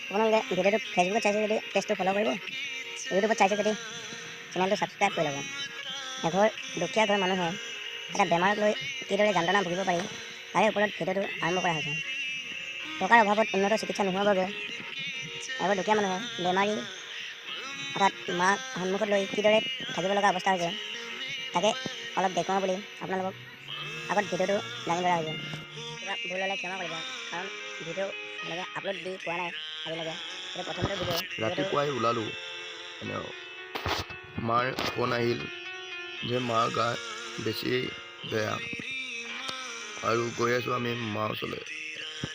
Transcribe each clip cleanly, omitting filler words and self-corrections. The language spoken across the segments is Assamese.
আপোনালোকে ভিডিঅ'টো ফেচবুকত চাইছে যদি পেজটো ফ'ল' কৰিব, ইউটিউবত চাইছে যদি চেনেলটো ছাবস্ক্ৰাইব কৰি ল'ব। এঘৰ দুখীয়া ঘৰ মানুহে এটা বেমাৰক লৈ কিদৰে যন্ত্ৰণা ভুগিব পাৰি তাৰে ওপৰত ভিডিঅ'টো আৰম্ভ কৰা হৈছে। টকাৰ অভাৱত উন্নত চিকিৎসা নোহোৱাৰ বাবে এঘৰ দুখীয়া মানুহে বেমাৰী অৰ্থাৎ মাক সন্মুখত লৈ কিদৰে থাকিব লগা অৱস্থা হৈছে তাকে অলপ দেখুৱাওঁ বুলি আপোনালোকক আগত ভিডিঅ'টো দাঙি ধৰা হৈছে। কিবা ভুল হ'লে ক্ষমা কৰিব, কাৰণ ভিডিঅ' এনেকৈ আপলোড দি পোৱা নাই আজিলৈকে, এইটো প্ৰথমটো ভিডিঅ'। ৰাতিপুৱাই ওলালোঁ। মানে মাৰ ফোন আহিল যে মাৰ গা বেছি বেয়া আৰু গৈ আছোঁ আমি মাৰ ওচৰলৈ।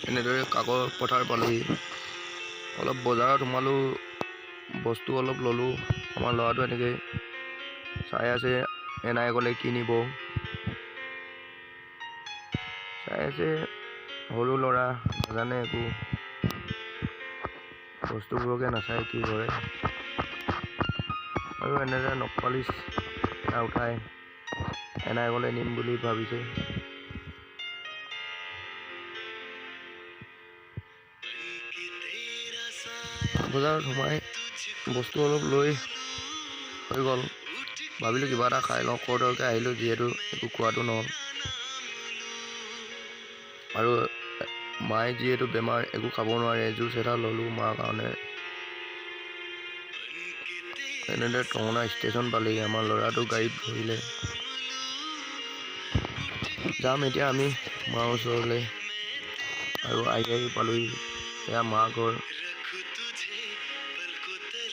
এনেদৰে কাকৰ পথাৰ পালোহি। অলপ বজাৰত সোমালোঁ, বস্তু অলপ ল'লোঁ। আমাৰ ল'ৰাটো এনেকৈ চাই আছে, এনাই গ'লে কি নিব চাই আছে। সৰু ল'ৰা, নাজানে একো, বস্তুবোৰকে নাচায় কি কৰে। আৰু এনেদৰে নখপালিচ এটা উঠাই এনাই গ'লে নিম বুলি ভাবিছে। বজাৰত সোমাই বস্তু অলপ লৈ হৈ গ'ল। ভাবিলোঁ কিবা এটা খাই লওঁ, খৰধৰকৈ আহিলোঁ যিহেতু একো খোৱাটো নহ'ল। আৰু মায়ে যিহেতু বেমাৰ, একো খাব নোৱাৰে, জুচ এটা ল'লোঁ মাৰ কাৰণে। এনেদৰে টঙনা ষ্টেচন পালেহি। আমাৰ ল'ৰাটো গাড়ীত বহিলে। যাম এতিয়া আমি মাৰ ওচৰলৈ। আৰু আহি আহি পালোহি, এয়া মা ঘৰ।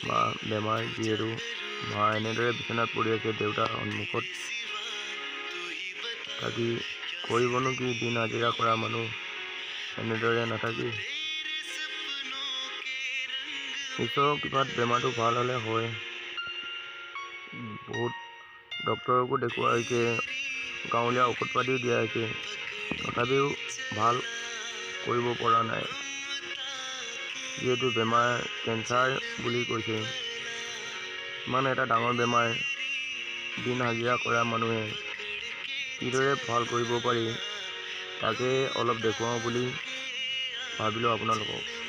মা বেমাৰ যিহেতু, মা এনেদৰে বিচনাত পৰি আছে দেউতাৰ সন্মুখত থাকি। কৰিবনো কি, দিন হাজিৰা কৰা মানুহ, এনেদৰে নাথাকি। ঈশ্বৰৰ কৃপাত বেমাৰটো ভাল হ'লে হয়। বহুত ডক্তৰকো দেখুওৱা হৈছে, গাঁৱলীয়া ঔষধ পাতিও দিয়া হৈছে, তথাপিও ভাল কৰিব পৰা নাই। যিহেতু বেমাৰ কেঞ্চাৰ বুলি কৈছে, ইমান এটা ডাঙৰ বেমাৰ দিন হাজিৰা কৰা মানুহে কিদৰে ভাল কৰিব পাৰি তাকে অলপ দেখুৱাওঁ বুলি ভাবিলোঁ আপোনালোকক।